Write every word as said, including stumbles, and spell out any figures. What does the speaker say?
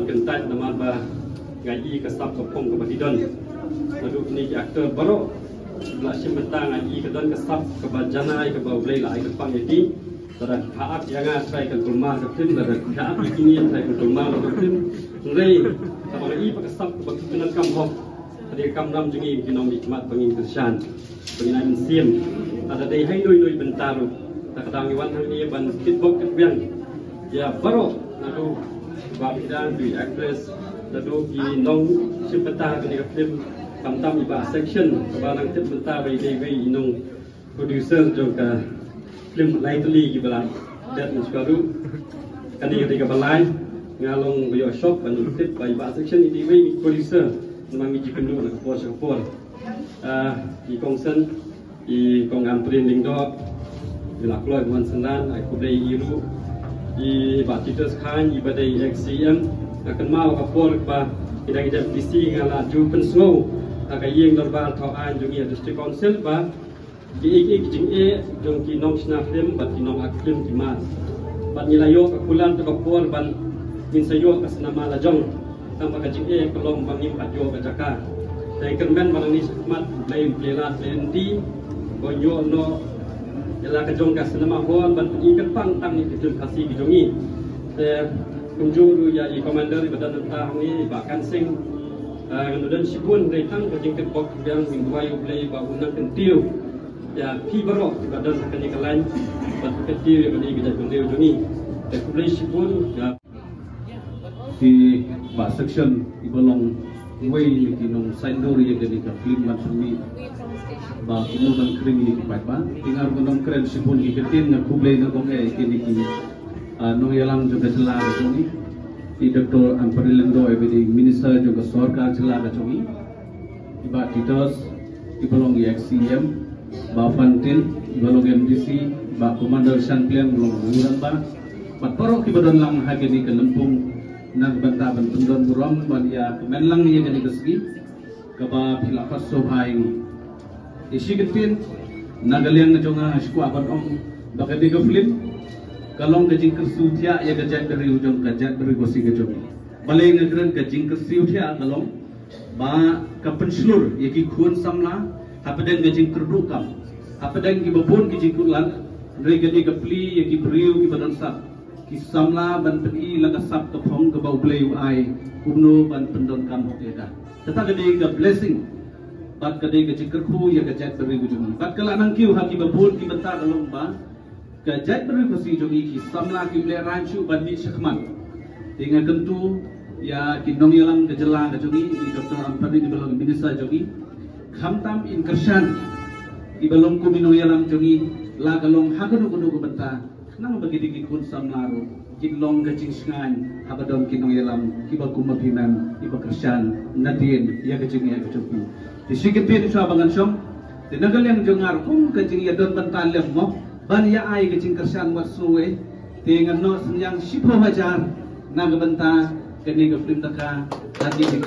Kyntait namar ba nga i ka sap ka phong kaba ki don. Naduh kine ki actor baroh ba la shim bynta, nga i ka don ka sap kaba janai kaba U Blei la ai kyrpang ïa ki. Lada ki phah ïa nga trai kan kulmar ka film, lada ki phah ïa kine trai kan kulmar ka film. Hynrei haba nga i ba ka sap kaba ki pyndonkam hok, ka dei ka kamram jong ngi ki nongmihkhmat ba ngin kyrshan, ba ngin ai mynsiem. Lada dei ha ino ino i bynta ruh, ta ka daw ngi wan hangne ban kitbok kitbiang ïa baroh, naduh bah bidan, ki actress, naduh ki nongshim bynta kane ka film, khamtam i bah Section kaba nang tip bynta ba i dei iwei i nong producer jong ka film Lai Tylli kiba la dep mynshwa ruh. Kane ka dei kaba lai. Nga long ba ïoh shock ban tip ba i bah Section i dei iwei i producer, namar ngi ju kynduh na ka por sha ka por. Ah, i kongsan, i kong Ampareen Lyngdoh, i la kloi ban synran, ai khublei ïa i ruh. I bah Titus Chyne, iba dei ex C M, nga kynmaw ka por ba i dang i dep D C, nga la ju pynsngew ha ka ïing dorbar thaw aiñ jong ngi ha District Council ba ki, ki, ki jingeh jong ki nongshna film bad ki nong-act film ki mad. Bad ngi la ïoh ka kular, to ka por ban ngin sa ïoh ka cinema la jong. Tang ba ka jingeh ka long ba ngim pat ïoh ka jaka. Te kyrmen ba nangne shakhmat U Blei, U Blei lad, U Blei lynti, ban ïoh noh ïa la ka jong ka cinema hall ban pyni kyrpang tang ïa ki film Khasi ki jong ngi. Te kumjuh ruh ïa i commander iba don mynta hangne, i bah Kan Sing. Ah, ngan don shibun, dei tang ka jingkyrpad biang, ngin duwai U Blei ba un nang kyntiew ïa phi baroh kiba don ha kane ka line, bad kyntiew ïa kane ka jaitbynriew jong ngi. Te khublei shibun ïa i bah Section, iba long uwei na ki nongsaindur ïa kane ka film Mynshuwa, ba kumno ban khring ïa ki paidbah. Te nga ruh ngan ym kren shibun ki ktien, nga khublei na kong eh ïa kine ki, ah, nongïalam jong ka jylla ka jong ngi. I Doctor Ampareen Lyngdoh, iba dei Minister jong ka sorkar jylla ka jong ngi. I bah Titus, iba long i ex C M, bah Fantin, iba long M D C, bah Commander Shan Pliang, iba long u rangbah. Bad baroh kiba don lang ha kane ka lympung, na ka bynta ban pyndon burom ban ïa kmen lang ïa kane ka sngi kaba phi la pat sngewbha ïa ngi. Te shi kyntien, na ka liang jong nga, nga shu kwah ban ong ba kane ka film ka long ka jingkyrsiew thiah ïa ka jaitbynriew jong, ka jaitbynriew Khasi ka jong ngi. Balei nga kren ka jingkyrsiew thiah, ka long ba ka pynshlur ïa ki khun samla hapdeng ka jingkyrduh kam, hapdeng kiba bun ki jingkut lad. Hynrei ka dei ka plie ïa ki briew kiba don sap, ki samla, ban pyni la ka sap ka phong kaba U Blei u ai, kumno ban pyndonkam hok ïa ka. Kata ka dei ka blessing bad ka dei ka jingkyrkhu ïa ka jaitbynriew jong ngi. Bad ka la nang kiew ha kiba bun ki bynta, ka long ba ka jaitbynriew Khasi jong ngi, ki samla kim lehraiñ shuh ban mih shakhmat. Te nga kyntu ïa ki nongïalam ka jylla ka jong ngi, i Doctor Ampareen, iba long Minister jong ngi, khamtam in kyrshan iba long kum i nongïalam jong ngi, la ka long ha kano kano ka bynta, khnang ba kine ki khun samla ruh kin long ka jingshngaiñ haba don ki nongïalam kiba kum ma phi mem, iba kyrshan nadien ïa ka jingeh ka jong phi. Te shi kyntien shuwa ba ngan shong, te na ka liang jong nga ruh kum ka jingïadon bynta lem mo, ban ïa ai ka jingkyrshan wat sngew eh. Te ngan noh synñiang shiphew hajar na ka bynta kane ka film Daka, kane ka